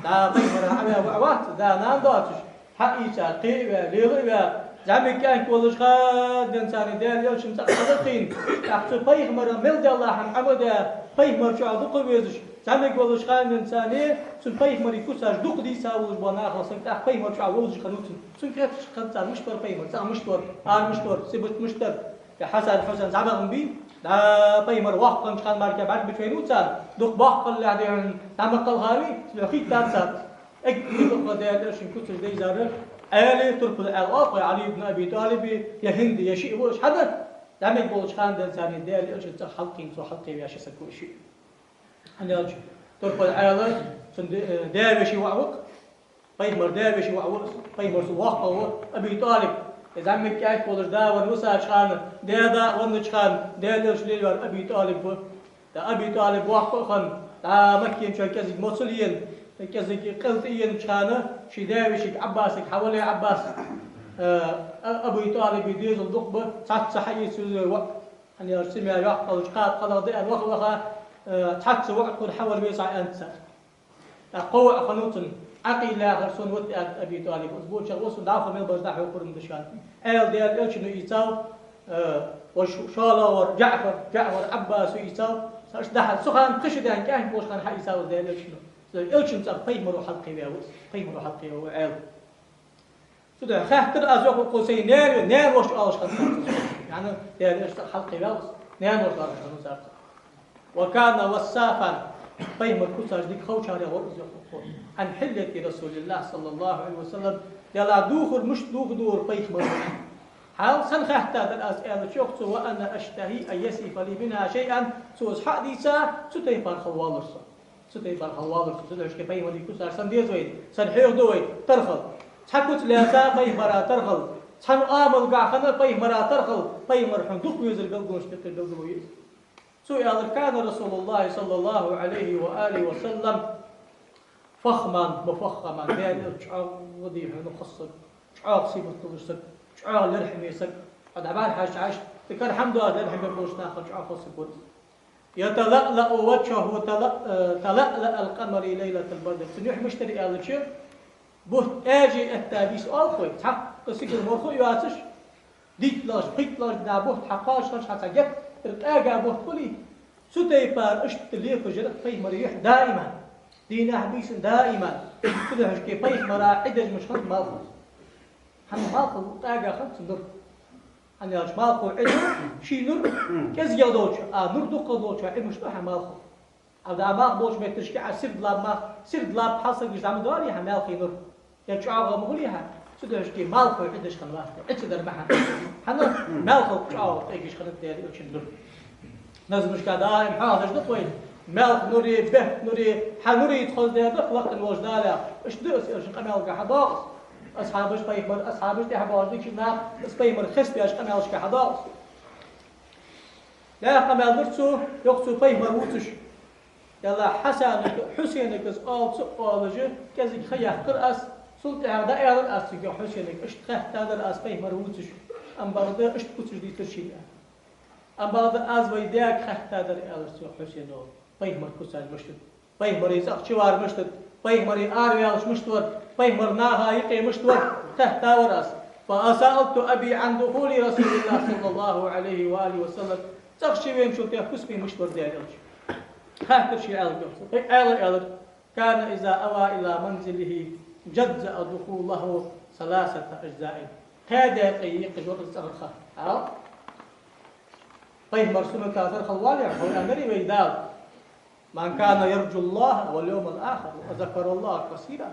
ДӀа пайхамара хьаваь воӀ вац, да-нана доацаш, хьаийца кхеваь, лелаваь, зӀамига кӀаьнк волаш хана денз царна Даьла элчан цӀагӀа хьалкхийна, тӀаккха цу пайхамара мел даьлла хӀама Ӏомадаь, пайхамара чу дукха везаш, зӀамига волаш хана денз царна цун пайхамара куцаш дукха дийца волаш бола нахал санна, тӀаккха пайхамара чу вовзаш хиннав цунна. Цунга хеташ хиннад царна, мишта вар пайхамар, цӀагӀа мишта вар, ара мишта вар, сибат мишта дар. Е Хьасан, Хьусайн зӀамагӀа бий, дӀа пайхамар воккха хиннача хана мара бӀаргабича вайнав царна, дукха боккха хилалехь дий хьона, дӀа ма кхалхавий, цо хийттад царна. Эггара дукха Даьла элчан куцаш дайзар Ӏаьлий, турпала Ӏаьла оал-кх вай, Ӏали ибн Аби ТӀалиб, е Хинд, е шиъ ва уж, хӀана? ЗӀамига волча хана денз царна Даьла элчан цӀагӀа хьалкхийна, цо хьалкхеваь ши саг ва уж шиъ. ХӀана аьлча, турпала Ӏаьла цун д-, э, даь-веший воӀ ва-кх, пайхамара даь-веший воӀ ва, пайхамара цул воккхагӀа ва, Аби ТӀалиб. Из зӀамига кӀаьнк волаш да венна висача хана, даь-да веннача хана, Даьла элча лелаваьр Аби ТӀалиб ва. ТӀаккха Аби ТӀалиб воккха а хинна, дӀа Макканчоа кӀезига моцал ена, кӀезига къел тӀаенача хана, ший даь-вешийга Ӏаббасага: «Хьавола, Ӏаббас, э, А-, Аби ТӀалиба дезал дукха ба, цхьацца хьаэца веза вай воӀ». ХӀана аьлча, цӀи мел йоккха хилча, кхаба хьалха да аьнна ваха-ваха, э, цхьацца воӀ тхона хьавала веза Ӏа, аьннад цар. ТӀаккха кхо воӀ хиннав цун, Ӏакъил яхар сона ва, аьннад Аби ТӀалиба. Из бочагӀа ва сона, дӀахо мел бараш дӀахьокхаргда шоана. Ӏаьлий Даьла элчано ийцав, э, вож шоллагӀа вар ДжаӀфар, ДжаӀфар Ӏаббасо ийцав, са аш дахьа, цу хана пхи шу даьнна кӀаьнк волча хана хьаийцав из Даьла элчано. Элчан цӀагӀа пайхамаро хьалкхеваь ва из, пайхамаро хьалкхеваь ва Ӏаьла. Цу тӀа хаьттар аз, йоах укхо, сай наьна, наьна воша оалаш хиннад цар. ЯӀни, Даьла элчан цӀагӀа хьалкхеваьв из, наьна воша оалаш хиннав цар. «وكان وسافا», пайхамара куцаш дика ховчарех вар из, йоах укхо. «عن حلية رسول الله صلى الله عليه وسلم», Даьлах дувхар мишта дувхаргда вар пайхамар. Хьал сенна хаьттадар аз аьлча, йоах цо: «وأنا أشتهي أن يصف لي منها شيئا», цо из хьа а дийца, цу тайпара хила воаллар со. Цу тайпара хила воаллар со, цу дешаца пайхамара куцаш сенна деза вайна, сенна хьехаду вай тархал. Цхьа куц лаьца пайхамара тархал, цхьан Ӏамалгахь хинна пайхамара тархал, пайхамар хьона дукха везара белгалонаш тӀехьа белгало я из. Цо аьлар: «كان رسول الله صلى الله عليه وآله وسلم فخما مفخما», Даьла элча чӀоагӀа дий хьона хоза саг, чӀоагӀа сибат долаш саг, чӀоагӀа лерхӀаме саг. Хьо дӀабӀарахьежача Ӏаш, цу кара хӀама доацаш лерхӀаме болча нахах чӀоагӀа хоза саг вар из. «يتلألأ وجهه تلأ-، تلألأ القمر ليلة البدر». Цун юхь мишта яр аьлча, бутт аьже этта бийса оал-кх вай, цхьаккха сигала морхо а йоацаш, дийтлагӀча, пхийттлагӀча дийнахьа бутт хьакхоачаш хилча, цхьа геттара къаьга бутт хулий, цу тайпара иштта лепаш яр пайхамара юхь даиман, дийнахьа-бийсанна даиман. Цу дешаца пайхамара Ӏи деш мишта хиннад, малхо. ХӀана, малхо къаьга хиннад цун нур. ХӀана аьлча, малхо Ӏи ду, ший нур кӀезигагӀа долчоа, а нур дукхагӀа долчоа Ӏи мишта ду хьа малхо. Ӏа да малх болча метташка Ӏа сирд лаб ма, сирд лаб хьалсагаш зӀамига далий хьа малхий нур? Е чӀоагӀа ма хулий хьа? Цу дешаца малхо Ӏи деш хиннавац, Ӏи ца дар ма хьа. ХӀана, малхо чӀоагӀа къегаш хиннад Даьла элчан нур. Назмашка даим хьоахадеш да-кх вай: «Малх нури, бехк нури, хьа нурица хоза даьр да-кх лакхе волча Дала». Иштта да из, элчан къамаьлага хьадоагӀа из. Асхьабаш, пайхамара асхьабаш, тӀехьа боагӀаш дикача наха из пайхамар хеставеш къамаьлашка хьадоагӀа из. ЛаьрххӀа къамаьл дир цо, йоах цо, пайхамар вувцаш. Ялла Хьасанага, Хьусенага из оал ца оалаш, кӀезига ха яьккхар аз, цул тӀехьагӀа дӀааьлар аз цига, йоах, Хьусенага, иштта хаьттадар аз пайхамар вувцаш, ам бакъда иштта куцаш дийцар шийна. Ам бакъда аз вай даьга хаьттадар, аьлар цо, Хьусено, пайхамара куцаш мишта да. Пайхамара цӀагӀа чувар мишта да, пайхамара араваьлча мишта вар, пайхамар наха юкъе мишта вар, тӀехьа вар аз. فسألت أبي عن دخول رسول الله صلى الله عليه وآله وسلم. ЦӀагӀа чувеначул тӀехьа куспе мишта вар Даьла Элча. Хаьттар ше, аьлар цо. Вай аьлар, аьлар: كان إذا أوى إلى منزله جزأ دخوله ثلاثة أجزاء. Кхаь даькъе екъаш вар из цӀагӀара ха. Хьал? Пайхамара суннатагара хила вале, хьо аьннадарий вай Дала: من كان يرجو الله واليوم الآخر وذكر الله كثيرا.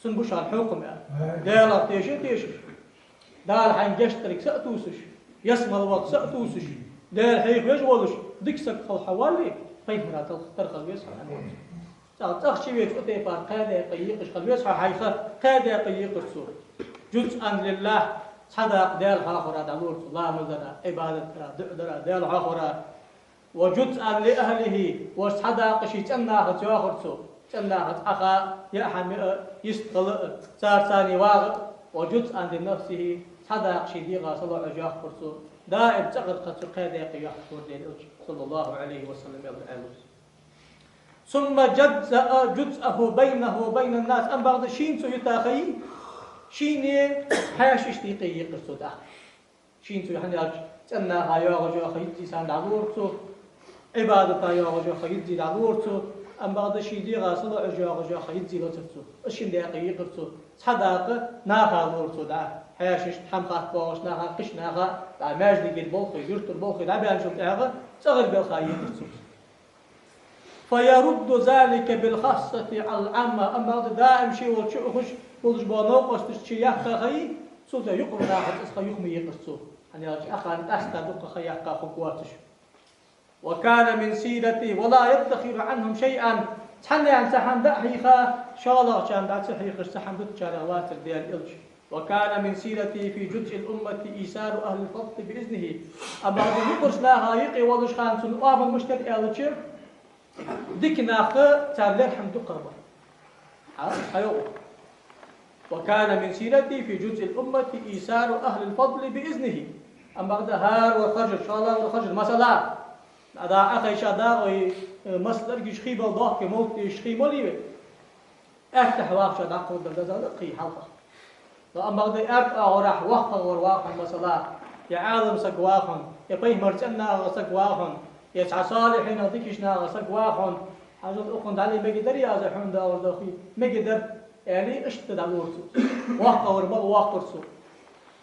Цун ба шоана хьукам, аьнна. Даьлах тешаш а тешаш, Дала хьайна гешт дарга са а тувсаш, ялсмала ваха са а тувсаш, Даьла хьехавеш а волаш, дика саг хила хьо вале, пайхамара тал-, тара хила веза хьо, аьнна. ЦӀагӀа, цӀагӀа чувеча цу тайпара кхаь даькъе екъаш хила веза хьо, хьай ха кхаь даькъе екъар цо. جزءا لله, цхьа дакъа Даьла хьоахавара дӀалора цо, ламаз дара, Ӏибадат дара, дуӀа дара, Даьла хьоахавара. وجزءا لأهله, вож цхьа дакъа ший цӀен нахаца йоахар цо. ЦӀен нахаца Ӏаха, яа хӀама яа, йистхила а, царца цхьана вагӀа а. وجزءا لنفسه, цхьа дакъа ший дегӀа салоӀаш йоахар цо. Даим цӀагӀара ха цу кхаь даькъе йоаккхаш вар Даьла Элча, صلى الله عليه وسلم, аьлар, аьлар. ثم جزأ جزءه بينه وبين الناس. Амма бакъда шийна цо юта ха йий, шийна хьаьшашта юкъе екъар цо тӀаккха. Шийна цо, хӀана аьлча, цӀен наха йоагӀаш йола ха йиззий санна дӀалора цо, Ӏибадата йоагӀаш йола ха йиззий дӀалора цо, амма бакъда ший дегӀа салоӀаш йоагӀаш йола ха йиззий лацар цо. Из шин даькъе екъар цо. Цхьа дакъа наха лора цо дӀа, хьаьшашта, хӀама хатта боагӀача наха, кхыча наха, дӀа маьждигера болхлой, юртара болхлой дӀабаьнначул тӀехьагӀа цӀагӀара балха екъар цо. فيرد ذلك بالخاصة على العامة. Амма бакъда даим ше волча ухаш болаш бола новкъосташта ше яьккха ха йий, цул тӀехьа юкъара нахаца из ха юха ма екъар цо. ХӀана аьлча, Ӏаха къаьстта дукха ха яьккха хургвоацаш. وكان من سيرته ولا يدخر عنهم شيئا. Цхьанне а цхьа хӀама дӀа а хьийха, шоллагӀчарна дӀа ца хьийхаш, цхьа хӀама дутачарех вацар Даьла Элча. وكان من سيرته في جزء الأمة إيثار أهل الفضل بإذنه. Амма бакъда юкъарча наха юкъе волаш хана цун оамал мишта яр аьлча, дика нах цар лерхӀам дукхагӀа бар. Хьа, хьайоах. وكان من سيرته في جزء الأمة إيثار أهل الفضل بإذنه. Амма бакъда хӀара вар харжар, шоллагӀвар харжар, масала, дӀа Ӏохайша дагӀа, э, массадаргаш хий бала дохке, мовлат дешаш хий малий вай. Аьттехьа вахача дӀакховдадалар деза кхы хьалхагӀа. Но амма бакъда аьрда оагӀорахьа воккхагӀвар вагӀа хьона, масала, е Ӏалам саг вагӀа хьона, е пайхамара цӀен нахах саг вагӀа хьона, е цхьа салихӀинех, дикача нахах саг вагӀа хьона, хьажал, укхунна дӀале мегаргдарий аз хьона доагӀар дохий, мегаргдар, аьле, иштта дӀалора цо. ВоккхагӀвар мала воаккхар цо?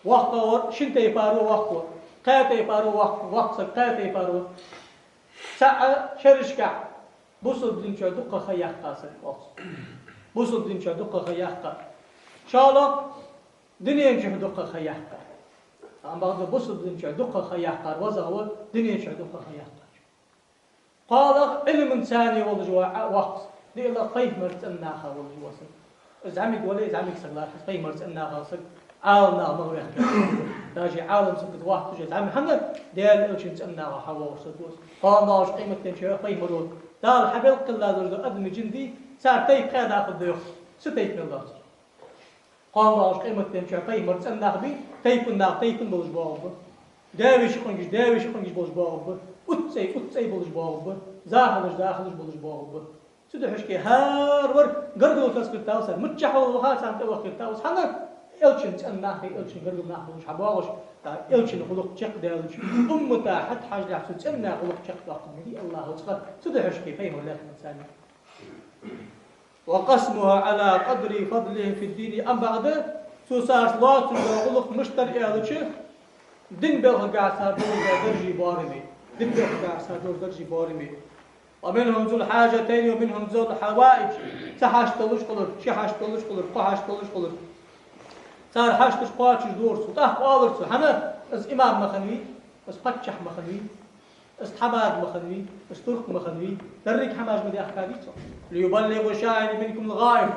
ВоккхагӀвар шин тайпара ва воккхавар, кхаь тайпара ва воккх-, воккха саг, кхаь тайпара ва. ЦаӀ шерашкахь бусалба дина чу дукха ха яьккха саг, оал цо. Бусалба дина чу дукха ха яьккха. ШоллагӀа, дунен чу дукха ха яьккха. Амма бакъда бусалба дина чу дукха ха яьккхар воккхагӀа ва, дунен чу дукха ха яьккхар. КхоалагӀа, Ӏилманца цхьана волаш ва, а, воккха саг. ДиълагӀа, пайхамара цӀен наха волаш ва саг. Из зӀамига вале, зӀамига саг лархӀа, пайхамара цӀен нахах саг Ӏалам наха мара ваьхка. Даже Ӏалам саг вахтуже зӀамига хьана, Даьла Элчан цӀен нахах хьавоагӀаш саг ва из. КхоалагӀча къематдийнахьа пайхамаро Дала хьабелкхиллалуш да адам а жин а, цар тайпа кхаь дакъа да йоах, цу тайпа мел доацар. КхоалагӀча къематдийнахьа пайхамара цӀен нах бий, тайпан нах тайпан болаш боагӀаргба. Даь-веший къонгаш даь-веший къонгаш болаш боагӀаргба. УццӀей уццӀей болаш боагӀаргба. Захалаш захалаш болаш боагӀаргба. Цудухьа шке хӀара вар гаргало тасхийтаргва цар, миччахьа ваха царна тӀавахийтаргва из. ХӀана? Элчан цӀен нах, Элчан гаргара нах болаш хьабоагӀаш, Элчан гӀулакх чакхдаьлча, уммата хьатӀахьажалехь цу цӀен наьха гӀулакх чакхдоаккхаргда АллахӀа цкъа. Цудухьа шке пайхамар лаьрхӀа царна. وقسمها على قدر فضلهم في الدين. Амма бакъда цо царца лоацаш дола гӀулакх мишта дар аьлча, дина балхагахьа цар долаш дола даржий боараме. Дина балхагахьа цар долаш даржий боараме. ومنهم ذو الحاجتين ومنهم ذو الحوائج. Цхьа хьашт долаш хулар, ши хьашт долаш хулар, кхо хьашт долаш хулар. Цар хьашташ кхоачашдора цо, тӀаккха оалар цо: хӀана, из имам ма хиннавий, из паччахь ма хиннавий, из тхьамада ма хиннавий, из турк ма хиннавий, деррига хӀамаш ма даьхкадий цо. ليبلغ الشاهد منكم الغائب.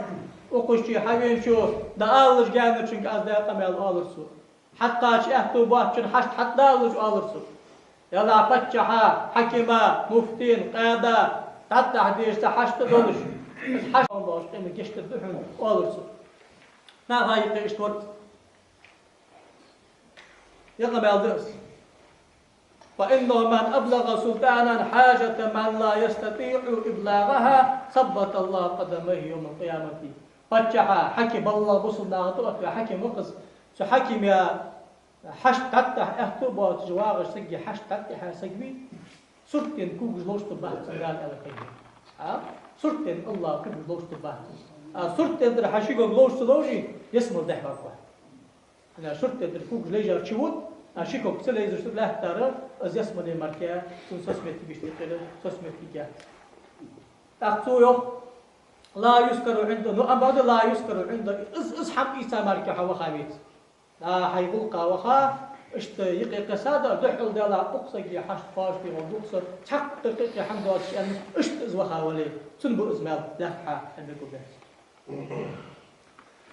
Укхаза хьавеначо дӀаалалуш гаьнарчунга аз даь къамаьл, оалар цо. ХьатӀакхача аьттув боацачун хьашт хьатӀадалалуш, оалар цо. Яла паччахьа, хьакима, муфтена, къаьда, дӀатӀахьа дезаш цхьа хьашт долаш, из хьашт долаш къематдийнахьа гешт дергда хьона, оалар цо. Наха юкъе иштта вар из. Ер къамаьл да из. فإنه من أبلغ سلطانا حاجة من لا يستطيع إبلاغها ثبت الله قدميه يوم القيامة. Паччахьа, хьакима, балла бусалба наха тӀа оттаваь хьаким ва-кх из. Цу хьакима хьашт дӀатӀехьа аьттув боацаш вагӀаш сага хьашт дӀатӀехьа саг вий, сурт денна кулгаш ловш тӀубац цун, Дала аьннад пайхамара. А? Сурт денна Аллахӏа кулгаш ловш тӀубац. А сурт денна дар хьа ши ког ловш ца ловча, ялсмала дехьа варгва хьо. ХӀана, сурт денна дар кулгаш лайжар чувуд, а ши ког ца лайзаш цу лаьттара, из ялсмале мара цун соцаметте гишта кхера, соцаметте яц. ТӀаккха цо йоах: لا يذكر عند، ну, амма бакъда لا يذكر عند, из, из хӀама ийца мара хьо ваха веза. ДӀа хьай гӀулакха ваха, иштта юкъе кхессад, духхьал Даьлах укх сага хьашт кхоачашде гӀо дукха са, цхьаккха кхы-кхы хӀама доацаш аьнна, иштта из ваха вале, цунна ба из маьл лаьтта хьа, аьнна мегаш дац.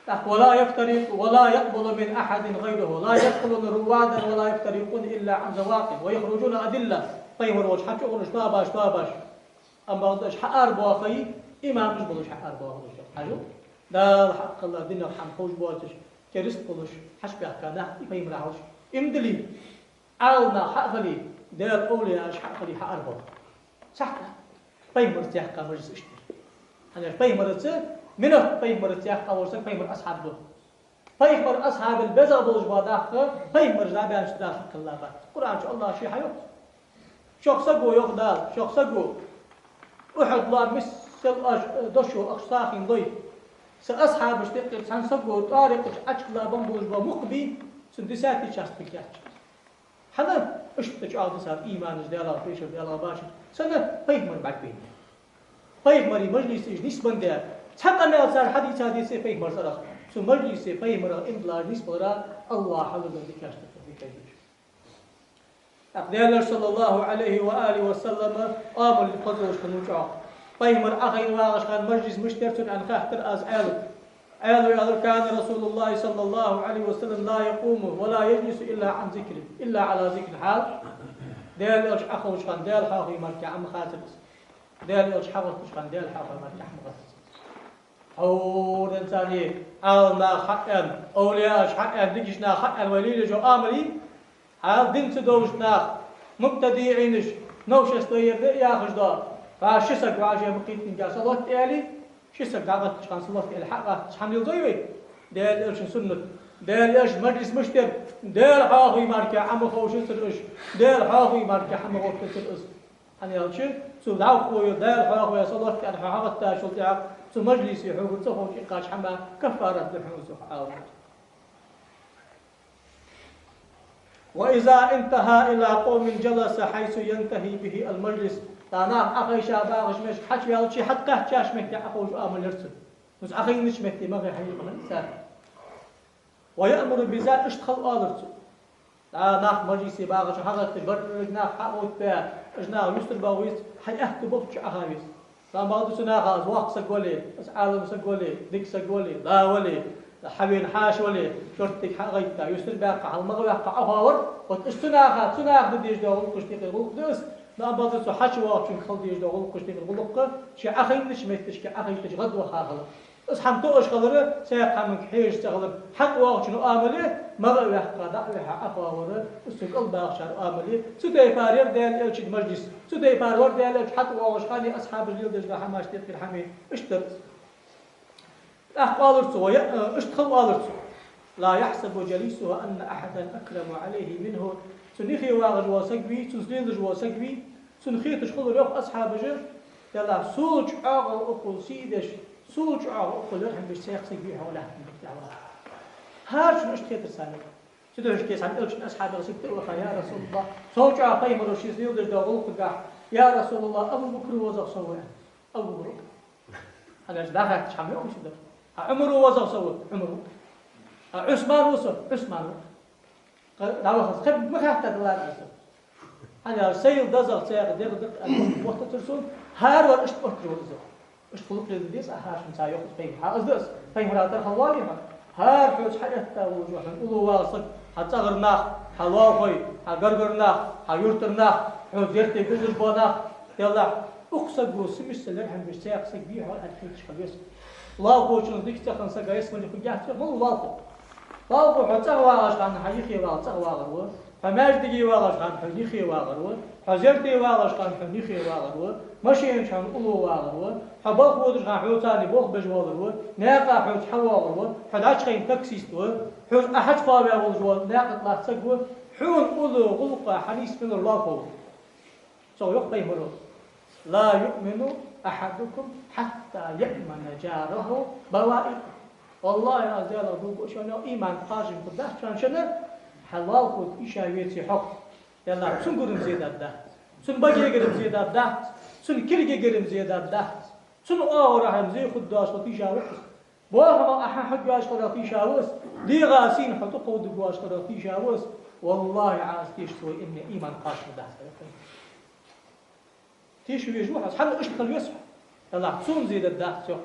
ТӀаккха: ولا يفترق، ولا يقبل من أحد غيره، لا يدخلون روادا ولا يفترقون إلا عن ذواق، ويخرجون أذلة. Пайхамар волча хьачуухаш, тоабаш, тоабаш. Амма бакъда уж хьаарабоахаш, имамаш болаш хьаарабоахаш. Хьажал, Дала хьакхелла динах хӀама ховш боацаш, кераста болаш, хьачубаьхка нах, и пайхамара хьалхашка. Иман дилла, Ӏаламнах хьа а хиле, Даьла овлияаш хьа а хиле, хьаарабоах. Цхьаккха. Пайхамарца яьккха мажлис иштта. ХӀана аьлча пайхамарца, минат пайхамарца яьккха волаш саг пайхамара асхьаб ва. Пайхамара асхьабел безагӀа болаш бола нах пайхамара зӀамига Дала хьакхелла бац. Къуръан чу Аллахӏа ше хьайоах: шох саго, йоах Дала, шох саго, Ухьуд лоам миссел оаш, э, дошо ахча сагӀийна лой, са асхьабашта юкъера цхьан саго тӀоарекъа чу Ӏочукхалла бан болаш бола мукх бий, цун десятый часть кхы кхаьчад. ХӀана? Иштта чӀоагӀа да цар иманаш, Даьлах тешар, Даьлах башар. Царна пайхамар бӀаргабайнаб. Пайхамара мажлисаш нийсбенна, цхьа къамаьл цар хьадийца деце пайхамара цӀерах. Цу мажлисе пайхамарах иман диллача нийсбалара Аллахӏа хьалургда дикаш тӀа дикаш. ТӀаккха Даьла Элча, صلى الله عليه وآله وسلم, Ӏамал хозалуш хиннав чӀоагӀа. Пайхамар Ӏохайна вагӀача хана мажлис мишта яр цун аьнна хаьттар аз Ӏаьлага. Ӏаьлас аьлар: كان رسول الله صلى الله عليه وسلم لا يقوم ولا يجلس إلا عن ذكر، إلا على ذكر. Хьал, Даьла Элча Ӏоховча хана Даьла хьоахаве мара Ӏо ма хацар из. Даьла Элча хьагӀаттача хана Даьла хьоахаве мара Ӏо ма гӀаттар из. Хьо денз царна Ӏаламнах хьааьнна, овлияаш хьааьнна, дикача наха хьааьнна вай лелаеш йола Ӏамал, хьал дин ца довзаш нах, мубтадиӀинаш, новшество яр да яхаш дола, вай ши саг вай жа ма кхийтинга салот аьле, ши саг дӀагӀаттача хана салот аьле хьагӀаттача хӀама лелдой вай? Даьла Элчан суннат. Даьла Элча мажлис мишта яр, Даьла хьоахаве мара Ӏо ма ховшацар уж, Даьла хьоахаве мара Ӏо ма гӀоттацар из. ХӀана аьлча, цу лаьвхо йо Даьла хьоахаве салот аьнна хьо хьагӀаттачул тӀехьагӀа, цу мажлисе хьогара цӀихо чӀиккхача хӀаман каффарат да хьона из, йоах Ӏаламнаха. وإذا انتهى إلى قوم جلس حيث ينتهي به المجلس. ТӀаккха нах Ӏохайша багӀача меттиге хьачуваьлча, хьатӀакхаьчача метте Ӏоховш Ӏамал яр цун. Из Ӏохайнача метте ма гӀе хьайна хана цар. ويأمر بذلك, иштта хила оалар цо. ТӀаккха нах мажлисе багӀача хьагӀатташ, берригаш нах хьаоттабе, уж нах юстарбаха веза, хьай аьттув болчча Ӏоха веза. Амма бакъда цу наха из воккха саг вале, из Ӏалам саг вале, дика саг вале, да вале, хьавена хьаьша вале, шорттига хьагӀайтта, юстарбаьккха, хьалмагӀа ваьккха Ӏохоавар, вот уж цу наха, цу наха де дезаш дола гӀулакхашта юкъера гӀулакх да из, но амма бакъда цу хьачувоагӀачунга хила дезаш дола гӀулакхашта юкъера гӀулакх, ше Ӏохайнача метташка Ӏохайташ гӀадваха хила. Из хӀама тоъаш хилар, цхьаккха хӀаманга хьежаш ца хилар, хьатӀавоагӀачун Ӏамал, магӀа а ваьккха, дӀа а вихьа Ӏохоавар, из цун кӀалбахачар Ӏамал. Цу тайпара яр Даьла Элчан мажлис. Цу тайпара вар Даьла Элча хьатӀавоагӀача хана асхьабаша леладеш дола хӀамаш, тӀехьара хӀама. Иштта дар из. ТӀаккха оалар цо, я, э, иштта хила оалар цо: لا يحسب جليسه أن أحدا أكرم عليه منه. Цун юхе вагӀаш вола саг вий, цунца лелаш вола саг вий, цунна хеташ хулар, йоах асхьабаша, Даьллахь, сол чӀоагӀа укхул сий деш, сол чӀоагӀа укхул лерхӀам беш цхьа саг вий хьона лаьттан бутт тӀа вагӀаш. ХӀаране иштта хетар царна. Цудухьа цхьан Элчан асхьабех саг тӀа а ваха: يا رسول الله, сол чӀоагӀа пайхамаро шийца леладеш дола гӀулакхагахьа, يا رسول الله, Абу Бакр веза-кх со, аьнна. Абу Бакр. ХӀана аьлча дӀахаьттача хӀама йоах цо дар. А Ӏумар веза-кх со, Ӏумар ва. А Ӏусман веза-кх со, Ӏусман ва. Кхы дӀавахача кхы ма хаьттадалар аз. ХӀана аьлча сайла дезагӀа цхьаькха дегӀ дакъа аьнна моттацар сона, хӀара вар иштта оттар вар из. Иштта гӀулакх леладе деза Ӏа хӀаране, цо йоах из пайхамара. ХӀа, из да из, пайхамара тӀара хьалвале хьо. ХӀара хьоца хьаэтта волаш ва хьона уллув вагӀа саг, хьа цӀагӀара нах, хьа лоалахой, хьа гаргара нах, хьа юртара нах, хьоца яртега гузаш бола нах, Даьллахь, укх саго са миссел лерхӀам беш цхьа саг вий хьона аьнна хеташ хила веза. Лоалахочунца дика ца хинна сага ялсмале хургьяц, йоах, малав лоалахо? Балхо хьо цӀагӀа вагӀаш хана хьа юхе вагӀа цӀагӀа вагӀар ва, хьо маьждиге вагӀаш хана хьона юхе вагӀар ва, хьо зерде вагӀаш хана хьона юхе вагӀар ва, машина чу хьона уллув вагӀар ва, хьо балха водаш хана хьоца болх беш воалар ва, наькъа хьоца хьавоагӀар ва, хьо дӀачухайна таксист ва, хьоца Ӏа хьачухоаваь волаш вола наькъа тӀа латта саг ва, хьона уллув гӀулакха хьа нийсса мел лоалахо ва. Цо йоах пайхамаро: «لا يؤمن أحدكم حتى يأمن جاره بوائقه». ВаллахӀи, аз Даьлах дув буъ, шоана иман кхоачаш хургдац шоана, шоана хьа лоалахо иша веце хьох. Ялла, цун гур-м зе даргдац, цун багегар-м зе даргдац, цун кулгегар-м зе даргдац, цун оагӀорахьа-м зе хургдоацаш хьо тийша ва из. Бохама Ӏа хьа хьагош хиларах тийша ва из, дегӀа сийна хьо тӀакховдаш хиларах тийша ва из. ВаллахӀи, Ӏа из тешача, цо иман кхоачаш хургдац. Тешаш везаш ва хьо, цхьанне иштта хила веза хьо. Аллахь цунна зе дергдац, йоах.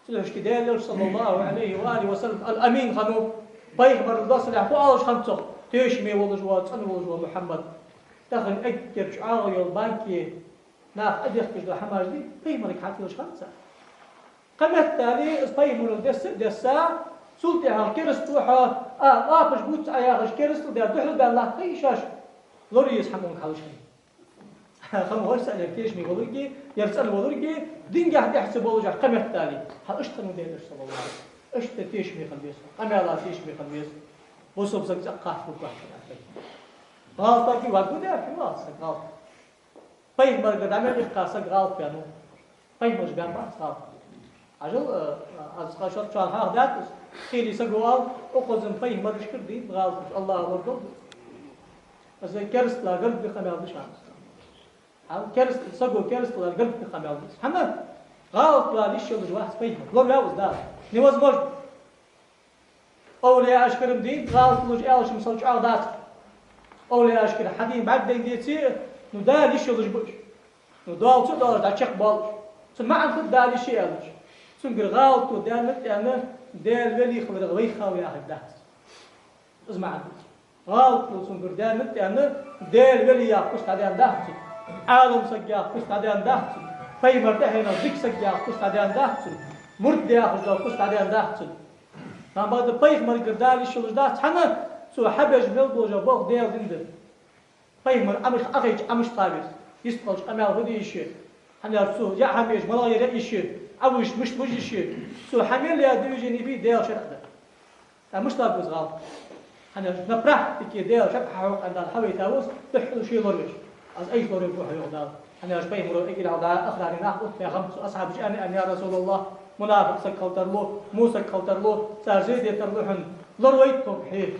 Цудухьа Даьла Элча, саллаллахӀу Ӏалайхи ва алихи ва саллам, ал-Амин хиннав, пайхамарал доссалехь фу оалаш хиннад цох: тешаме волаш ва, цӀена волаш ва Мухьаммад. Тахан эггара чӀоагӀа йола банке наха Ӏодехкаш дола хӀамаш дий, пайхамарга хьателаш хиннад цар. Кхыметтел из пайхамарал десса а десса, цул тӀехьагӀа кераста ва хьо, а, оапаш бувц Ӏа яхаш, керастал даьр духьалбаьнна латт хьа шоаш. Лорае из хӀама хьалхашка. Хам гӀой санна, ер тешаме волга, ер цӀена волга, дингахьа тӀехьа ца болаш, кхыметтел. Хьал иштта хиннав Даьла Элча, саллаллахӀу Ӏалайхи ва саллам. Иштта тешаме хила веза, къамаьла тешаме хила веза. Бусалба саг цӀаккха хургвац. ГӀалатаги варгва даьр, хӀама вац саг гӀалат. Пайхамарга дӀа мел иккха саг гӀалат ваьннав. Пайхамараш баьннабац гӀалат. Хьажал, э, аз кхы шоана хьоахадаьд из. Хийла саго оал, укхаза-м пайхамарашкара дийнад гӀалаташ, Аллахӏа лорадолда. Из керастала гаргга къамаьл да шоана. Хьал кераст-, саго керастала гаргга къамаьл да. ХӀана? ГӀалат вала йиш йолаш вац пайхамар. Лораваьв из Дала. Невозможно. Овлияашкара-м дийнад гӀалат луш, аьлча-м сел чӀоагӀа дац. Овлияашкара хьадийна бӀаргадайна деце а, ну, Дала йиш йолаш ба уж. Ну, доаллаш а доаллаш, дӀачакхбоал уж. Цун маӀан фуд Дала йиш я аьлча? Цунгара гӀалат даьннад аьнна, Даьла вели хиларах вайх хов яхилга дац. Из маӀан да. ГӀалат цунгара даьннад аьнна, Даьла вели яха куц дӀадаьннадац цун. Ӏалам саг яха куц дӀадаьннадац цун. Пайхамара тӀехьенах дика саг яха куц дӀадаьннадац цун. Мурд яхаш дола куц дӀадаьннадац цун. Амма бакъда пайхамаргара Дала йиш йолаш дац, хӀана? Цо хьабеш мел бола болх Даьла дина да. Пайхамар Ӏамаш Ӏохайча, Ӏамаш тха веза. Йистхилча къамаьл фу де йиш я? ХӀана аьлча цо яа хӀама еш, малагӀа яр яа йиш я? Ӏовужаш мишта вужа йиш я? Цо хьа мел яь движени бий Даьла шарӀа да. ТӀаккха мишта ларгва из гӀалат? ХӀана аьлча на практике Даьла шарӀа хьахьокхаш Дала хьавайта ва из, духхьал ше лоравеш. Аз айса лоравергва хьо, йоах Дала. ХӀана аьлча пайхамаро эггара хьалха Ӏа ахране нах отта баьхаб, цу асхьабаша аьннад, аьннад: «Я Расулаллахӏ, мунафикъ саг хилийтар ло, во саг хилийтар ло, цар зе дайтар ло хьона, лоравайта тхога хье».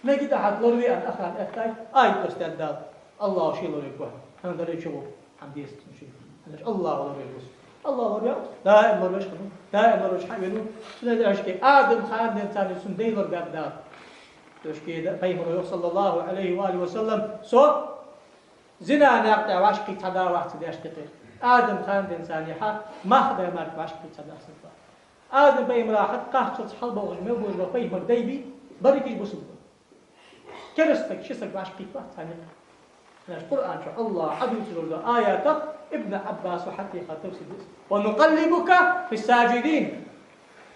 Мегаргда хьога лораве аьнна, ахране эттай, аят доссадаьд Дала: Аллахӏо ше лоравергва хьо. ХӀана, дале чугӀо хӀама деза цунна ше. ХӀана аьлча Аллахӏо лоравергва из. Аллахӏ лораваьв из. Даим лоравеш хиннав, даим лоравеш хьавенав. Цудухьа Адам хана денз царна цун дай лорабаьб Дала. Цудухьа пайхамаро йоах, саллаллахӀу Ӏалайхи ва алихи ва саллам: «Со зина наькъа тӀа вӀашагӀкхийтта цхьа да вац даьша тӀехьа». Адам хана денз царна хьа мах баь мара вӀашагӀкхийтта цхьа да саг вац. Адам пайхамара хьатӀакхаччалца хьалболхаш мел бола пайхамара дай бий, берригаш бусалба ба. Кераста саг, ши саг вӀашагӀкхийтта вац царна юкъе. Хьанаш Къуръан чу Аллахӏа Ӏадувцаш дола аятах Ибн Ӏаббаса хьатӀатеха тафсир да из: «ونقلبك في الساجدين».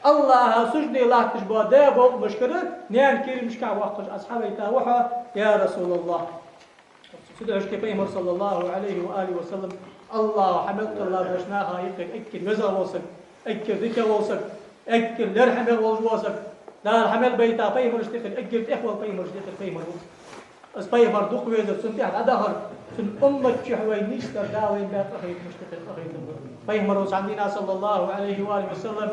Аллахӏа сужуде латташ бола даь букъамашкара наьна кийрамашка воаккхаш Аз хьавайта ва хьо, я Расулаллахӏ. Цудухьа пайхамар, саллаллахӀу Ӏалайхи ва алихи ва саллам, Аллахӏо хьа мел кхелла болча наха юкъера эггара везагӀа вола саг, эггара дикагӀа вола саг, эггара лерхӀаме волаш вола саг, Дала хьа мел байтача пайхамарашта юкъера эггара тӀехвала пайхамарашта юкъера пайхамар ва из. Из пайхамар дукха везар, цунна тӀехьа дӀадахар, цун уммат чу вай нийсдар Дала вайна баь къахетамашта юкъера къахетам ба. Пайхамаро цхьан дийнахьа, саллаллахӀу Ӏалайхи ва алихи ва саллам,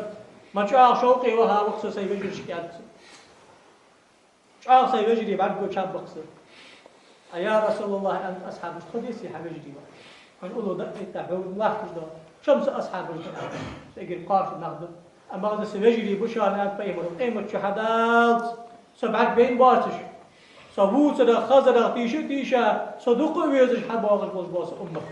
ма чӀоагӀа шовкъе ваха ва-кх со сай вежарашка, аьннад цо. ЧӀоагӀа сай вежарий бӀаргагуча баха сона. Ай, я Расулаллахӏ, аьннад асхьабашта, тхо деций хьа вежарий ваха? Хьона уллув дӀа а этта, хьона латташ да. Шо-м са асхьабаш да, аьннад. Эггара кхоачаш нах да. Амма из са вежарий ба шоана, аьннад пайхамаро, къематди чу хьадаллалца со бӀаргабайна боацаш, со вувцарах, хазарах тийша а тийша, со дукха а везаш хьабоагӀаш болаш бола са уммат.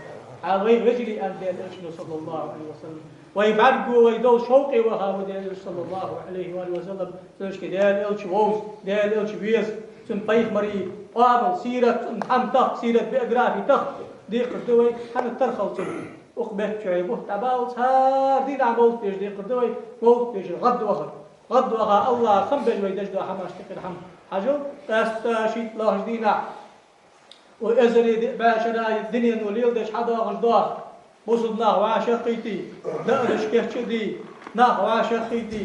Хьал вайх вежарий, аьннад Даьла Элчано, саллаллахӀу Ӏалайхи ва саллам. Вай бӀаргаго вай долча шовкъе ваха ва Даьла Элча, саллаллахӀу Ӏалайхи ва саллам. Цудухьа Даьла Элча вовз, Даьла Элча веза, цун пайхамара къоабал, сират, цун хӀама тах, сират, биографи тах декхар да вай, хӀана тархал цун. Укх бетта чу вай бутт дӀабаллалца, хӀара дийнахьа мовлат деш декхар да вай, мовлат дешар гӀадвахар. ГӀаддоаха АллахӀа хам беш вай деш дола хӀамаш тӀехьара хӀама хьажал, къаьстта шийтталагӀча дийнахьа, укх эзари диъ бӀаь шера дунено леладеш хьадоагӀаш дола бусалба нах вӀашагӀкхийтте, даараш кийча а де, нах вӀашагӀкхийтте,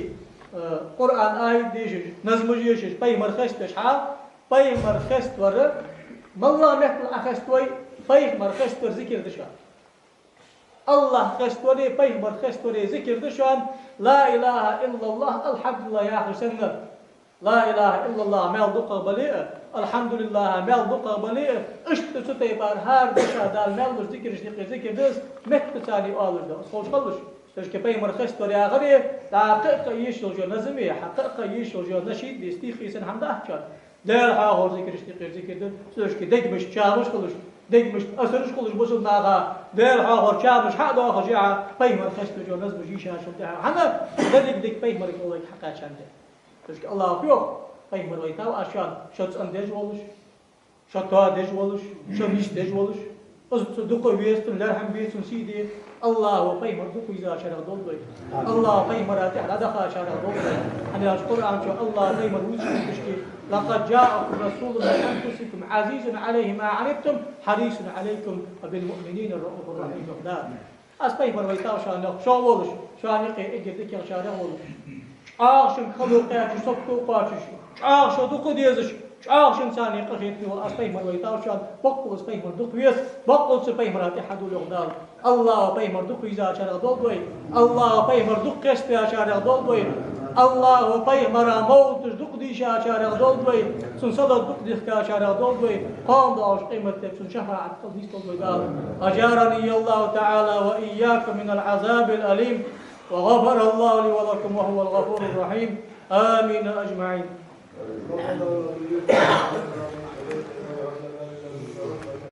э, Къуръан аят дешаш, назмаш ешаш, пайхамар хеставеш хьа, пайхамар хеставар, моллагӀа меттала Ӏа хеставой, пайхамар хеставар зикар да шоана. АллахӀ хеставари, пайхамар хеставари зикар да шоана, لا إله إلا الله، الحمد لله яхаш санна. لا إله إلا الله маьл дукхагӀа бале а, الحمد لله маьл дукхагӀа бале а, иштта цу тайпара хӀара дешаш Дала маьл луш зикарашта юкъера зикар да из, меттаца царна оалаш да. Из ховш хилалаш, цу тайпара пайхамар хеставар яхари, дӀа кхы а кхы а йиш йолаш йола назми, хьа кхы а кхы а йиш йолаш йола нашид, стихи санна хӀама дац шоана. Даьла хьоахавара зикарашта юкъера зикар да, цу тайпара дегашта чамаш хулаш, дегашта асараш хулаш бусалба наха, Даьла хьоахавара чамаш хьа а доахаш, яхьа, пайхамар хеставеш йола назмаш йийшачул тӀехьагӀа. ХӀана? Деррига дика пайхамара гӀолла хьакхаьчача хана. Цу тайпара АллахӀа йоах, пайхамар вайтав аз шоана, шо цӀендеш волаш, шо тоадеш волаш, шо нийсдеш волаш. Из цу дукха веза цунна, лерхӀам бе цунна, сий де. АллахӀа пайхамар дукха везачарех долда вай. АллахӀа пайхамара тӀехьа дӀадахачарех долда вай. ХӀана аьлча Къуръан чу АллахӀа пайхамар вувцаш ва: لقد جاءكم رسول من أنفسكم عزيز عليه ما عنتم حريص عليكم بالمؤمنين رءوف رحيم. Аз пайхамар вайтав шоана, шоана волаш, шоана юкъе эггара дикагӀчарех волаш, чӀоагӀа шуга хало кхаьчаш, сагото кхоачаш, чӀоагӀа шо дукха дезаш, чӀоагӀа шуна царна къахетаме вола аз пайхамар вайтав шоана, боккъала из пайхамар дукха веза, боккъала цу пайхамара тӀехьа хьадола йоах Дала. АллахӀа пайхамар дукха везачарех долда вай, АллахӀа пайхамар дукха хеставаьчарех долда вай, АллахӀа пайхамара мовлаташ дукха дийшачарех долда вай, цунна салот дукха дихкачарех долда вай, кхоана доагӀача къематдийнахьа цунна шафаӀат кхалда нийсдолда вай Дала. أجارني الله تعالى وإياكم من العذاب الأليم، وغفر الله لي ولكم وهو الغفور الرحيم. آمين أجمعين.